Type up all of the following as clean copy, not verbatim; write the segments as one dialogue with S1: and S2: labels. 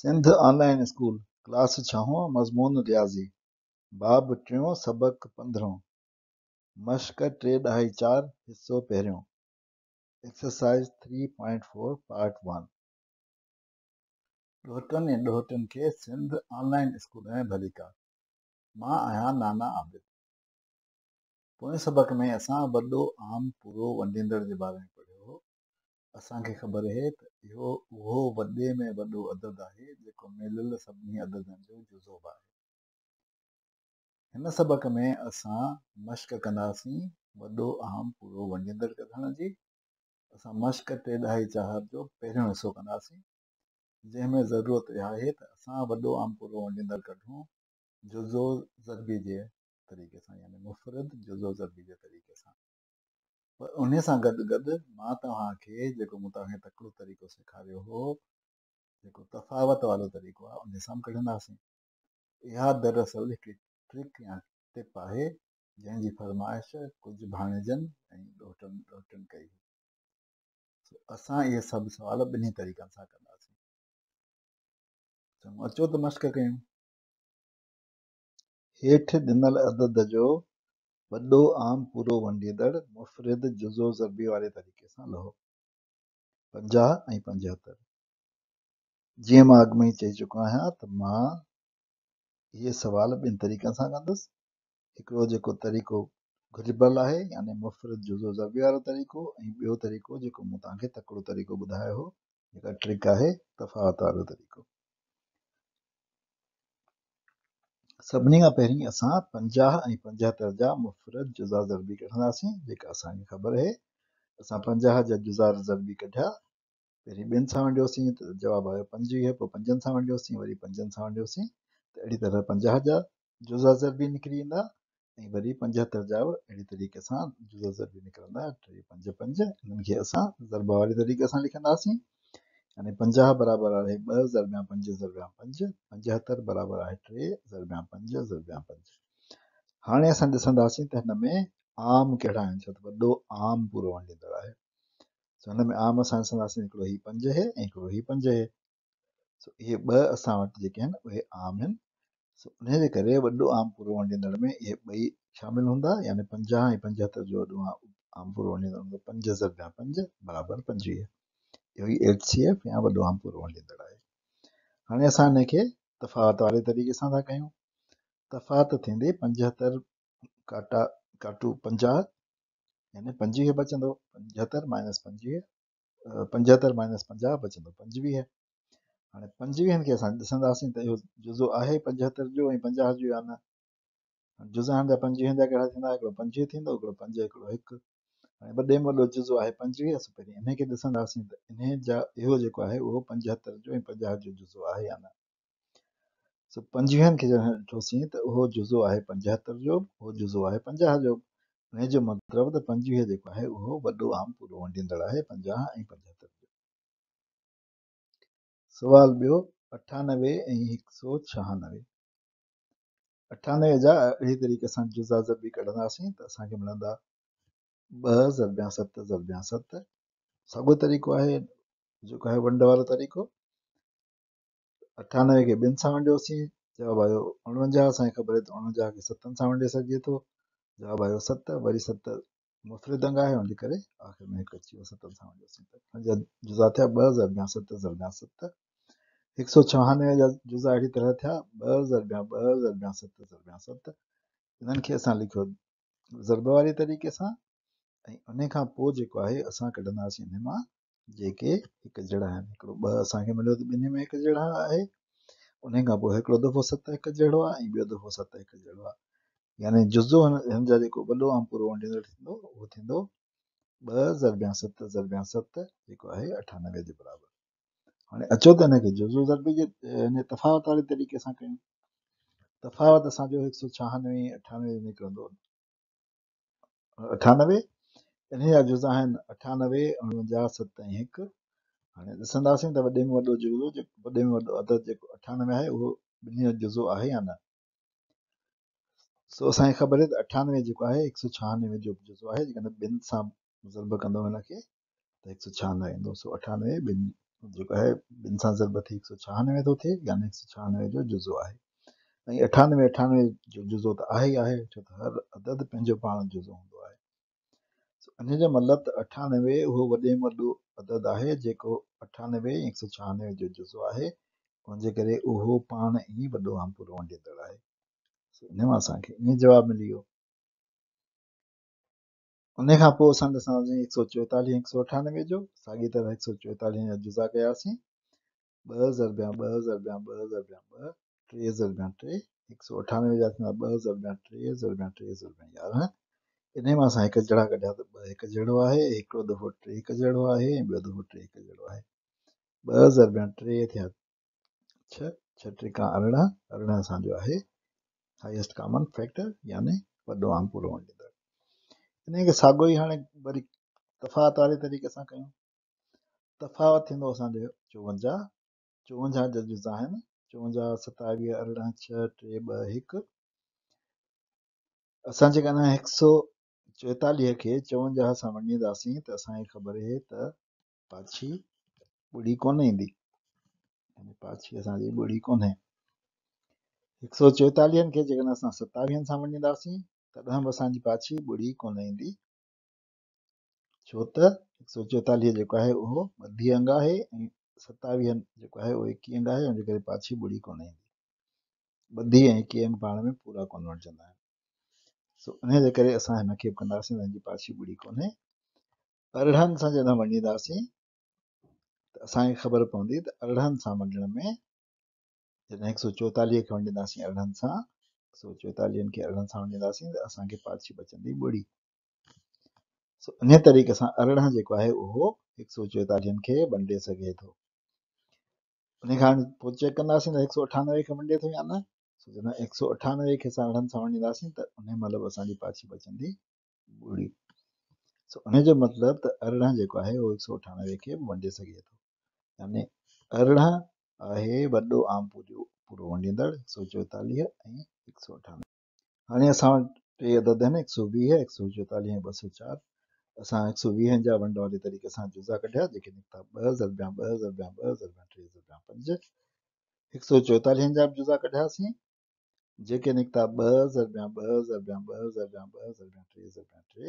S1: سنڌ آن line school, class ڇهون، مضمون رياضي، باب ٽيون، سبق پندرهون، مشق ٽي ڏهائي چار، حصو پهريون، Exercise 3.4 Part 1. ڏوهٽن ۽ ڏوهٽين کي سنڌ آن لائين اسڪول ۾ ڀليڪار. مان آهيان نانا عابد. پوئين سبق ۾ اسان وڏو عام پورو ونڊيندڙ جي باري ۾ پڙهيو هو. اسان کي خبر اهي ته اهو اهو وڏي ۾ وڏو عدد آهي جيڪو مليل سڀني عددن جو جزو به آهي. هن سبق ۾ اسان مشق ڪنداسين وڏو عام پورو ونڊيندڙ ڪڍڻ جي. اسان مشق ٽي ڏهائي چار جو پهريون حصو ڪنداسين جنهن ۾ ضرورت اها آهي ته اسان وڏو عام پورو ونڊيندڙ ڪڍون جزو ضربي جي طريقي سان يعني مفرد جزو ضربي جي طريقي سان. پر انهي سان گڏ گڏ مان توهان کي جيڪو مون توهان کي تڪڙو طريقو سيکاريو هو جيڪو تفاوت وارو طريقو آهي انهي سان به ڪڍنداسين. اها دراصل هڪڙي ٽرڪ يا ٽپ آهي جنهن جي فرمائش ڪجهه ڀاڻيجن ۽ ڏوهٽن ڏوهٽين ڪئي هئي. سو اسان اهي سڀ سوال ٻنهي طريقن سان ڪنداسين. چڱو اچو ته مشق ڪيون. هيٺ ڏنل عدد جو وڏو عام پورو ونڊيندڙ مفرد جزو ضربي واري طريقي سان لهو. 50 ۽ 75. جيئن مان اڳ ۾ ئي چئي چڪو آهيان ته مان اهي سوال ٻن طريقن سان ڪندس. هڪڙو جيڪو طريقو گهربل آهي يعني مفرد جزو ضربي وارو طريقو ۽ ٻيو طريقو جيڪو مون توهان کي تڪڙو طريقو ٻڌايو هو جيڪا ٽرڪ آهي تفاوت وارو طريقو. سڀني کان پهرين اسان 50 ۽ 75 جا مفرد جزا ضربي ڪڍنداسين جيڪا اسان کي خبر اهي. اسان 50 جا جزا ضربي ڪڍيا، پهرين ٻن سان ونڊيوسين ته جواب آيو 25، پوء پنجن سان ونڊيوسين، وري پنجن سان ونڊيوسين ته اهڙي طرح 50 جا جزا ضربي نڪري ايندا ۽ وري 75 جا به اهڙي طريقي سان جزا ضربي نڪرندا 3 5 5. انهن کي اسان ضرب واري طريقي سان لکنداسين يعني 50 برابر آهي 2 ضربيان 5 ضربيان 5، 75 برابر آهي 3 ضربيان 5 ضربيان 5. هاڻي اسان ڏسنداسين ته هن ۾ عام ڪهڙا آهن، ڇو ته وڏو عام پورو ونڊيندڙ آهي. سو هن ۾ عام اسان ڏسنداسين هڪڙو هي 5 آهي ۽ هڪڙو هي 5 آهي. سو اهي ٻه اسان وٽ جيڪي آهن اهي عام آهن. سو انهي جي ڪري وڏو عام پورو ونڊيندڙ ۾ اهي ٻئي شامل هوندا يعني 50 ۽ 75 جو وڏو عام پورو ونڊيندڙ هوندو 5 ضربيان 5 برابر 25. اهو ئي ايچ سي ايف يا وڏو عام پورو ونڊيندڙ آهي. هاڻي اسان ان کي تفاوت واري طريقي سان ٿا ڪيون. تفاوت ٿيندي 75 ڪاٽا ڪاٽو 50 يعني 25 بچندو، 75 مائنس 25، 75 مائنس 50 بچندو 25. هاڻي پنجويهن کي اسان ڏسنداسين ته اهو جزو آهي 75 جو ۽ 50 جو يا نه. جزا هن جا پنجويهن جا ڪهڙا ٿيندا؟ هڪڙو 25 ٿيندو، هڪڙو 5، هڪڙو 1. هاڻي وڏي ۾ وڏو جزو آهي 25، اسان پهرين انهي کي ڏسنداسين ته انهي جا اهو جيڪو آهي اهو 75 جو ۽ 50 جو جزو آهي يا نه. سو پنجويهن کي جڏهن ڏٺوسين ته اهو جزو آهي 75 جو، اهو جزو آهي 50 جو. انهي جو مطلب ته 25 جيڪو آهي اهو وڏو عام پورو ونڊيندڙ آهي 50 ۽ 75 جو. سوال ٻيو، 98 ۽ 196. 98 جا اهڙي طريقي سان جزا ضربي ڪڍنداسين ته اسان کي ملندا 2 ضربيان 7 ضربيان 7. ساڳيو طريقو آهي جيڪو آهي ونڊ وارو طريقو. 98 کي ٻن سان ونڊيوسين، جواب آيو 49. اسان کي خبر آهي ته 49 کي 7 سان ونڊي سگهجي ٿو، جواب آيو 7. وري 7 مفرد انگ آهي ان جي ڪري آخر ۾ هڪ اچي ويو. 7 سان ونڊيوسين ته ان جا جزا ٿيا 2 ضربيان 7 ضربيان 7. 196 جا جزا اهڙي طرح ٿيا 2 ضربيان 2 ضربيان 7 ضربيان 7. انهن کي اسان لکيو ضرب واري طريقي سان ۽ ان کان پوء جيڪو آهي اسان ڪڍنداسين ان مان جيڪي هڪ جهڙا آهن. هڪڙو 2 اسان کي مليو ته ٻنهي ۾ هڪ جهڙا آهي. ان کان پوء هڪڙو دفعو 7 هڪ جهڙو آهي ۽ ٻيو دفعو 7 هڪ جهڙو آهي. يعني جزو هن جا جيڪو وڏو عام پورو ونڊيندڙ ٿيندو اهو ٿيندو 2 ضربيان 7 ضربيان 7 جيڪو آهي 98 جي برابر. هاڻي اچو ته هن کي جزو ضربي جي هن تفاوت واري طريقي سان ڪيون. تفاوت اسان جو 196 98 نڪرندو 98. انهيء جا جزا آهن 98، 49، 7 ۽ 1. هاڻي ڏسنداسين ته وڏي ۾ وڏو جزو جيڪو وڏي ۾ وڏو عدد جيڪو 98 آهي اهو ٻنهي جو جزو آهي يا نه. سو اسان کي خبر آهي ته 98 جيڪو آهي 196 جو به جزو آهي، جيڪڏهن ٻن سان ضرب ڪندو هن کي ته 196 ايندو. سو 98 ٻن جيڪو آهي ٻن سان ضرب ٿي هڪ سؤ ڇهانوي ٿو ٿئي، يعني هڪ سؤ ڇهانوي جو جزو آهي. ۽ اٺانوي اٺانوي جو جزو ته آهي ئي آهي، ڇو ته هر عدد پنهنجو پاڻ جزو هوندو آهي. سو ان جو مطلب ته اٺانوي اهو وڏي ۾ وڏو عدد آهي جيڪو اٺانوي ۽ هڪ سؤ ڇهانوي جو جزو آهي، ان جي ڪري اهو پاڻ ئي وڏو عام پورو ونڊيندڙ آهي. سو ان مان اسان کي ائين جواب ملي ويو. ان کان پوء اسان ڏسنداسين هڪ سؤ چوئيتاليهه هڪ سؤ اٺانوي جو. ساڳي طرح هڪ سؤ چوئيتاليهه جا جزا ڪياسين، ٻه ضربيان ٻه ضربيان ٻه ضربيان ٻه، ٽي ضربيان ٽي، هڪ سؤ اٺانوي جا ٿيندا ٻه ضربيان ٽي ضربيان ٽي ضربيان يارهن. انهي مان اسان هڪ جهڙا ڪڍيا ته ٻه هڪ جهڙو آهي، هڪڙو دفعو ٽي هڪ جهڙو آهي ۽ ٻيو دفعو ٽي هڪ جهڙو آهي. ٻه ضربيان ٽي ٿيا ڇهه، ڇهه ٽي کان ارڙهن، ارڙهن اسان جو آهي هائيسٽ ڪامن فيڪٽر، يعني وڏو عام پورو ونڊيندڙ. انهي کي ساڳيو ئي هاڻي وري تفاوت واري طريقي سان ڪيون. تفاوت ٿيندو اسان جو چوونجاهه، چوونجاهه جا جزا آهن چوونجاهه، ستاويهه، ارڙهن، ڇهه، ٽي، ٻه، هڪ. اسان جيڪڏهن هڪ سؤ چوئيتاليهه کي چوونجاهه سان ونڊينداسين ته اسان کي خبر آهي ته پاڇي ٻڙي ڪونه ايندي، يعني پاڇي اسان جي ٻڙي ڪونهي. هڪ سؤ چوئيتاليهن کي جيڪڏهن اسان ستاويهن سان ونڊينداسين تڏهن به اسان جي پاڇي ٻڙي ڪونه ايندي، ڇو ته هڪ سؤ چوئيتاليهه جيڪو آهي اهو ٻڌي انگ آهي ۽ ستاويهن جيڪو آهي اهو ايڪيهه انگ آهي، ان جي ڪري پاڇي ٻڙي ڪونه ايندي. ٻڌي ۽ ايڪيهه انگ پاڻ ۾ پورا ڪونه وٺجندا آهن. سو انهيء جي ڪري اسان هن کي به ڪنداسين ته هن جي پاڇي ٻڙي ڪونهي. ارڙهن سان جڏهن ونڊينداسين ته اسان کي خبر پوندي ته ارڙهن سان ونڊڻ ۾ جڏهن هڪ سؤ چوئيتاليهه کي ونڊينداسين ارڙهن سان، هڪ سؤ چوئيتاليهن کي ارڙهن سان ونڊينداسين ته اسان کي پاڇي بچندي ٻڙي. سو انهيء طريقي سان ارڙهن جيڪو آهي اهو هڪ سؤ چوئيتاليهن کي ونڊي سگهي ٿو. انهيء کان پوء چيڪ ڪنداسين ته هڪ سؤ اٺانوي کي ونڊي ٿو يا نه. سو جڏهن هڪ سؤ اٺانوي کي اسان ارڙهن سان ونڊينداسين ته انهيء مهل به اسان جي پاڇي بچندي ٻڙي. سو انهيء جو مطلب ته ارڙهن جيڪو آهي اهو هڪ سؤ اٺانوي کي به ونڊي سگهي ٿو، يعني ارڙهن آهي وڏو عام پورو ونڊيندڙ هڪ سؤ چوئيتاليهه ۽ هڪ سؤ اٺانوي. هاڻي اسان وٽ ٽي عدد آهن، هڪ سؤ ويهه، هڪ سؤ چوئيتاليهه ۽ ٻه سؤ چار. اسان هڪ سؤ ويهن جا ونڊ واري طريقي سان جزا ڪڍيا، جيڪي نڪتا ٻه ضربيان ٻه ضربيان ٻه ضربيان ٽي ضربيان پنج. هڪ سؤ چوئيتاليهن جا به جزا ڪڍياسين، جيڪي نڪتا ٻه ضربيان ٻه ضربيان ٻه ضربيان ٻه ضربيان ٽي ضربيان ٽي.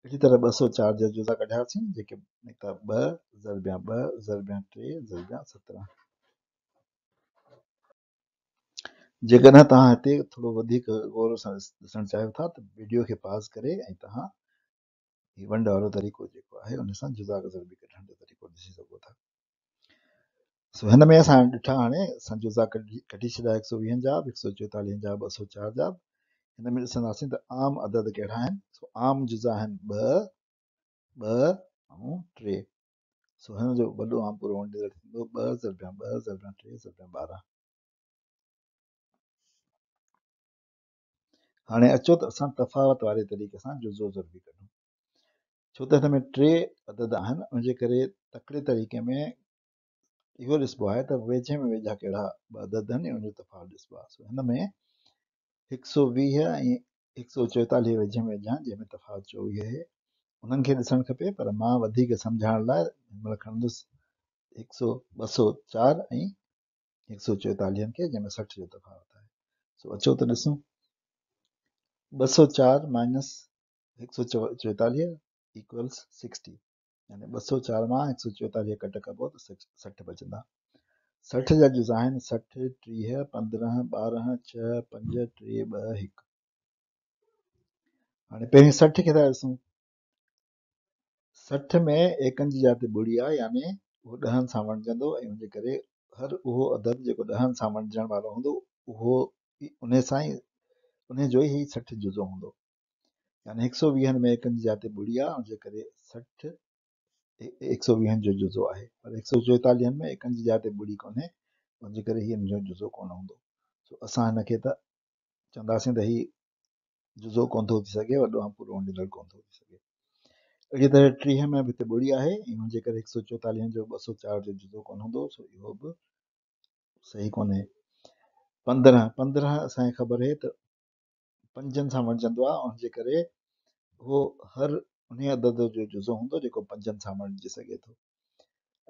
S1: اهڙي طرح ٻه سؤ چار جا جزا ڪڍياسين، جيڪي نڪتا ٻه ضربيان ٻه ضربيان ٽي ضربيان سترهن. جيڪڏهن توهان هتي ٿورو وڌيڪ غور سان ڏسڻ چاهيو ٿا ته وڊيو کي پاز ڪري ۽ توهان هي ونڊ وارو طريقو جيڪو آهي ان سان جزا ضربي ڪڍڻ جو طريقو ڏسي سگهو ٿا. سو هن ۾ اسان ڏٺا هاڻي اسان جزا ڪڍي ڇڏيا هڪ سؤ ويهن جا به، هڪ سؤ چوئيتاليهن جا به، ٻه سؤ چار جا به. هن ۾ ڏسنداسين ته عام عدد ڪهڙا آهن. سو عام جزا آهن ٻه، ٻه ۽ ٽي. سو هن جو وڏو عام پورو ونڊيندڙ ٿيندو ٻه ضربيان ٻه ضربيان ٽي ضربيان ٻارهن. هاڻي اچو ته اسان تفاوت واري طريقي سان جزو ضربي ڪڍون. ڇو ته هن ۾ ٽي عدد آهن، ان جي ڪري تڪڙي طريقي ۾ اهو ڏسبو آهي ته ويجهي ۾ ويجها ڪهڙا ٻه عدد آهن ۽ ان جو تفاوت ڏسبو آهي. سو هن ۾ هڪ سؤ ويهه ۽ هڪ سؤ چوئيتاليهه ويجهي ۾ ويجها آهن، جنهن ۾ تفاوت چوويهه آهي، انهن کي ڏسڻ کپي، پر مان وڌيڪ سمجهائڻ لاء هن مهل کڻندس هڪ سؤ ٻه سؤ چار ۽ هڪ سؤ چوئيتاليهن کي، جنهن ۾ سٺ جو تفاوت آهي. سو اچو ته ڏسون ٻه سؤ چار مائنس هڪ سؤ چوئيتاليهه ايڪولس سڪسٽي، يعني ٻه سؤ چار مان هڪ سؤ چوئيتاليهه ڪٽ ڪبو ته سٺ بچندا. سٺ جا جزا آهن سٺ، ٽيهه، پندرهن، ٻارهن، ڇهه، پنج، ٽي، ٻه، هڪ. هاڻي پهرين سٺ کي ٿا ڏسون. سٺ ۾ ايڪن جي جاء تي ٻڙي آهي، يعني اهو ڏهن سان وڻجندو ۽ ان جي ڪري هر اهو عدد جيڪو ڏهن سان وڻجڻ وارو هوندو اهو انهي سان ئي انهي جو ئي سٺ جزو هوندو. يعني هڪ سؤ ويهن ۾ ايڪن جي جاء تي ٻڙي آهي، ان جي ڪري سٺ هڪ سؤ ويهن جو جزو آهي، پر هڪ سؤ چوئيتاليهن ۾ ايڪن جي جاء تي ٻڙي ڪونهي، ان جي ڪري هي ان جو جزو ڪونه هوندو. سو اسان هن کي ته چونداسين ته هي جزو ڪونه ٿو ٿي سگهي، وڏو ۽ پورو ونڊيندڙ ڪونه ٿو ٿي سگهي. اهڙي طرح ٽيهه ۾ به هتي ٻڙي آهي ۽ ان جي ڪري هڪ سؤ چوئيتاليهن جو ٻه سؤ چار جو جزو ڪونه هوندو، سو اهو به صحيح ڪونهي. پندرهن اسان کي خبر آهي ته پنجن سان وڻجندو آهي، ان جي ڪري اهو هر انهي عدد جو جزو هوندو جيڪو پنجن سان وڻجي سگهي ٿو.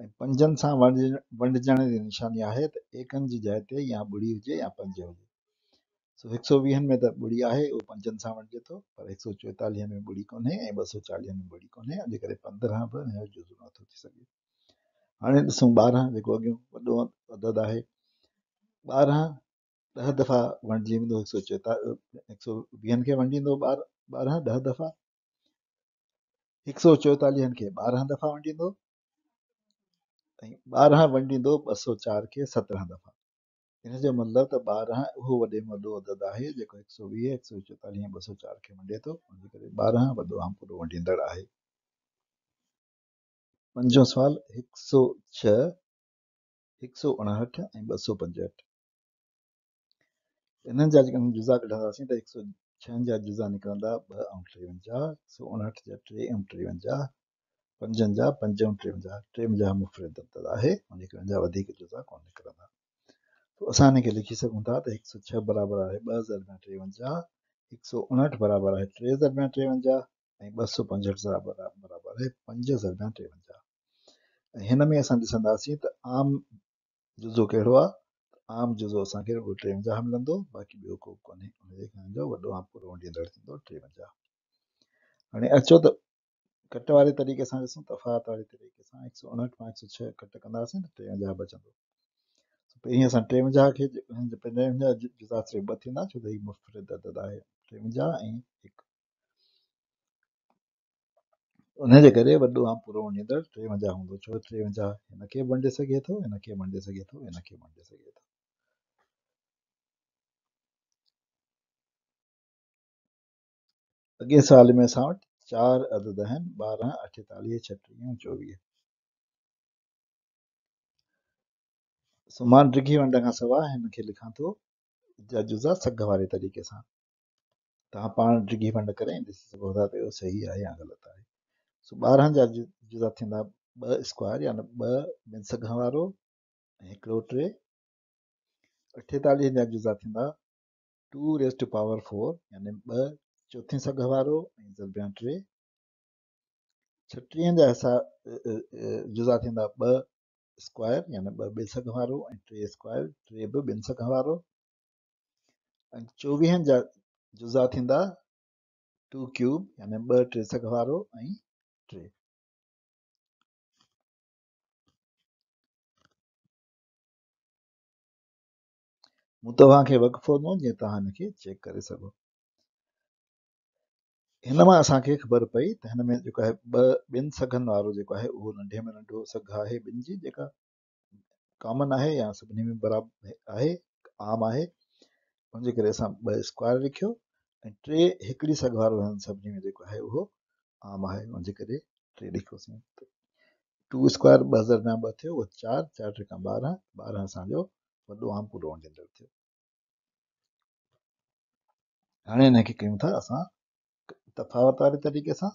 S1: ۽ پنجن سان ونڊجڻ جي نشاني آهي ته ايڪن جي جاءِ تي يا ٻڙي هجي يا پنج هجي. سو هڪ سؤ ويهن ۾ ته ٻڙي آهي، اهو پنجن سان ونڊجي ٿو، پر هڪ سؤ چوئيتاليهن ۾ ٻڙي ڪونهي ۽ 240 ۾ ٻڙي ڪونهي، ان جي ڪري 15 به ان جو جزو نٿو ٿي سگهي. هاڻي ڏسون 12 جيڪو اڳيون وڏو عدد آهي، 12 10 دفعا ونڊجي ويندو، 120 کي ونڊيندو 12 10 دفعا، 144 کي 12 دفعا ونڊيندو ۽ 12 ونڊيندو 204 کي 17 دفعا. ان جو مطلب ته 12 اهو وڏي ۾ وڏو عدد آهي جيڪو 120، 144 ۽ 204 کي ونڊي ٿو، ان جي ڪري 12 وڏو عام پورو ونڊيندڙ آهي. پنجون سوال 106، 159 ۽ 265. انهن جا جيڪڏهن جزا ڪڍنداسين ته 106 جا جزا نڪرندا 2 ۽ 53، 159 جا 3 ۽ 53، پنجن جا 5 ۽ 53، 53 مفرد عدد آهي، ان جي ڪري ان جا وڌيڪ جزا ڪونه نڪرندا. تو اسان هن کي لکي سگهون ٿا ته 106 برابر آهي 2 ضرب 53، 159 برابر آهي 3 ضرب 53 ۽ 265 برابر آهي 5 ضرب 53. ۽ هن ۾ اسان ڏسنداسين ته عام جزو ڪهڙو آهي. عام جزو اسان کي رڳو 53 ملندو، باقي ٻيو ڪو به ڪونهي. ان جي ڪري جو وڏو عام پورو ونڊيندڙ ٿيندو 53. هاڻي اچو ته ڪٽ واري طريقي سان ڏسون، تفاوت واري طريقي سان 159 مان 106 ڪٽ ڪنداسين ته 53 بچندو. پهرين اسان 53 کي 53 جزا صرف 2 ٿيندا، ڇو ته هي مفرد عدد آهي 53 ۽ 1. ان جي ڪري وڏو عام پورو ونڊيندڙ 53 هوندو، ڇو ته 53 هن کي به ونڊي سگهي ٿو، هن کي به ونڊي سگهي ٿو، هن کي به ونڊي سگهي ٿو. اڳئين سوال ۾ اسان وٽ 4 عدد آهن، 12، 48، 36 ۽ 24. سو مان ڊگهي ونڊ کان سواءِ هن کي لکان ٿو جا جزا سگهه واري طريقي سان. توهان پاڻ ڊگهي ونڊ ڪري ۽ ڏسي سگهو ٿا ته اهو صحيح آهي يا غلط آهي. سو 12 جا جزا ٿيندا 2 اسڪوائر يعني 2 ٻن سگهه وارو ۽ هڪڙو 3. 48 جا جزا ٿيندا 2 ريز ٽو پاور 4 يعني 2 چوٿين سگهه وارو ۽ ضربيان 3. 36 جا حصا جزا ٿيندا 2 اسڪوائر يعني 2 ٻئي سگهه وارو ۽ 3 اسڪوائر 3 به ٻن سگهه وارو. ۽ 24 جا جزا ٿيندا 2 ڪيوب يعني 2 3 سگهه وارو ۽ 3. مون توهان کي وقفو ڏنو جيئن توهان هن کي چيڪ ڪري سگهو. هن مان اسان کي خبر پئي ته هن ۾ جيڪو آهي 2 ٻن سگهن وارو جيڪو آهي اهو ننڍي ۾ ننڍو سگهه آهي، ٻن جي جيڪا ڪامن آهي يا سڀني ۾ برابر آهي، عام آهي، ان جي ڪري اسان 2 اسڪوائر لکيو ۽ 3 هڪڙي سگهه وارو هنن سڀني ۾ جيڪو آهي اهو عام آهي، ان جي ڪري 3 لکيوسين. 2 اسڪوائر 2 ضرب 2 ٿيو، اهو 4، 4 ٽي کان 12، 12 اسان جو وڏو عام پورو ونڊيندڙ ٿيو. هاڻي هن کي ڪيون ٿا اسان تفاوت واري طريقي سان.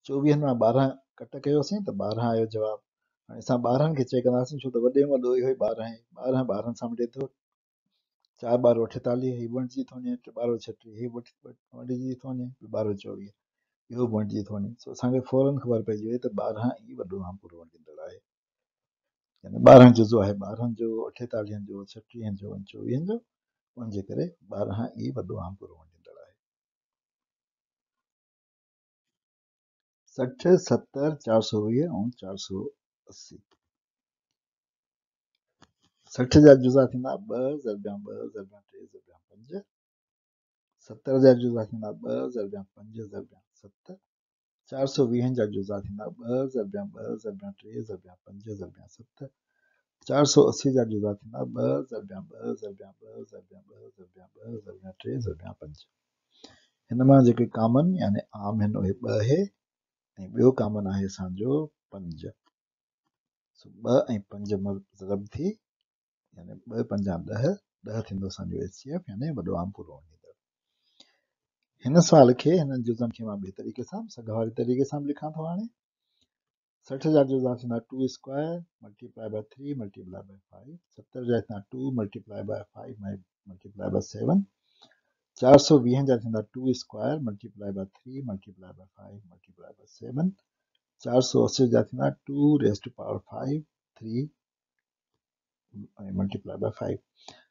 S1: 24 مان 12 ڪٽ ڪيوسين ته 12 آيو جواب. هاڻي اسان 12 کي چيڪ ڪنداسين، ڇو ته وڏي ۾ وڏو اهو ئي 12 آهي. 12 12 سان ملي ٿو، 4 ٻارهن 48 هي ونڊجي ٿو وڃي، 3 ٻارهن 36 هي ونڊجي ٿو وڃي، 2 ٻارهن 24 اهو به ونڊجي ٿو وڃي. سو اسان کي فورن خبر پئجي وئي ته 12 ئي وڏو عام پورو ونڊيندڙ آهي، يعني 12 جزو آهي 12 جو، 48 جو، 36 جو ۽ 24 جو، ان جي ڪري 12 ئي وڏو عام پورو ونڊيندڙ آهي. 60، 70، 420 ۽ 480. 60 جا جزا ٿيندا 2 ضرب 2 ضرب 3 ضرب 5. 70 جا جزا ٿيندا 2 ضرب 5 ضرب 7. 420 جا جزا ٿيندا 2 ضرب 2 ضرب 3 ضرب 5 ضرب 7. 480 جا جزا ٿيندا 2 ضرب 2 ضرب 2 ضرب 2 ضرب 2 ضرب 3 ضرب 5. هن مان جيڪي ڪامن يعني عام آهن اهي 2 آهي ۽ ٻيو ڪامن آهي اسان جو 5. سو 2 ۽ 5 ضرب ٿي يعني 2 5 10، 10 ٿيندو اسان جو ايچ سي ايف يعني وڏو عام پورو ونڊيندڙ. هن سوال کي هنن جزن کي مان ٻئي طريقي سان سگهه واري طريقي سان به لکان ٿو. هاڻي 60 جا جزا ٿيندا 2 square multiply by 3 multiply by 5، 70 جا ٿيندا 2 ملٽيپلائي باءِ 5 ملٽيپلائي باءِ 7، 420 جا ٿيندا 2 square multiply by 3 multiply by 5 multiply by 7، 480 جا ٿيندا 2 raise to power 5 3 ۽ multiply by 5.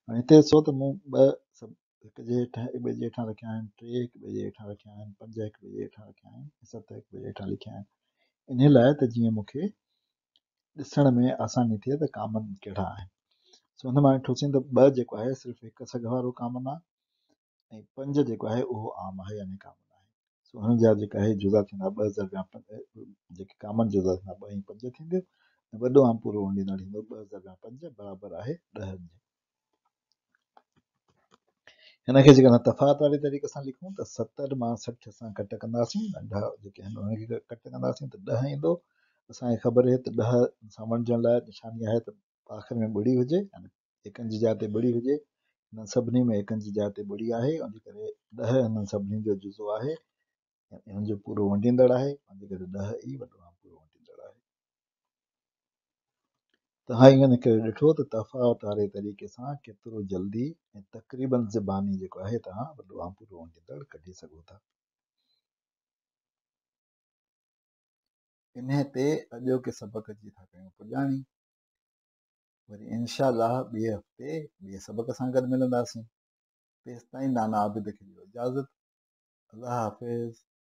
S1: هاڻي هتي ڏسو ته مون ٻه سڀ هڪ جي هيٺان هڪ ٻئي جي هيٺان رکيا آهن، 3 هڪ ٻئي جي هيٺان رکيا آهن، 5 هڪ ٻئي جي هيٺان رکيا آهن ۽ 7 هڪ ٻئي جي هيٺان لکيا آهن، انهي لاء ته جيئن مون کي ڏسڻ ۾ آساني ٿئي ته ڪامن ڪهڙا آهن. سو هن مان ڏٺوسين ته 2 جيڪو آهي صرف هڪ سگهه وارو ڪامن آهي ۽ 5 جيڪو آهي اهو عام آهي يعني ڪامن آهي. سو هن جا جيڪا آهي جزا ٿيندا 2 ضرب يا 5، جيڪي ڪامن جزا ٿيندا 2 ۽ 5 ٿيندو ۽ وڏو عام پورو ونڊيندڙ ٿيندو 2 ضرب يا 5 برابر آهي 10 جي. هن کي جيڪڏهن تفاوت واري طريقي سان لکون ته 70 مان 60 سان ڪٽ ڪنداسين، ننڍا جيڪي آهن انهن کي ڪٽ ڪنداسين ته 10 ايندو. اسان کي خبر آهي ته 10 سان ونڊجڻ لاء نشاني آهي ته آخر ۾ ٻڙي هجي، يعني ايڪن جي جاء تي ٻڙي هجي. هنن سڀني ۾ ايڪن جي جاء تي ٻڙي آهي، ان جي ڪري 10 هنن سڀني جو جزو آهي، هنن جو پورو ونڊيندڙ آهي، ان جي ڪري 10 ئي وڏو عام پورو ونڊيندڙ آهي. توهان ائين ڪري ڏٺو ته تفاوت واري طريقي سان ڪيترو جلدي ۽ تقريبن زباني جيڪو آهي توهان وڏو عام پورو ونڊيندڙ ڪڍي سگهو ٿا. انهي تي اڄوڪي سبق جي ٿا ڪيون پڄاڻي. وري انشاء الله ٻئي هفتي ٻئي سبق سان گڏ ملنداسين. تيستائين نانا عابد کي ڏيو اجازت. الله حافظ.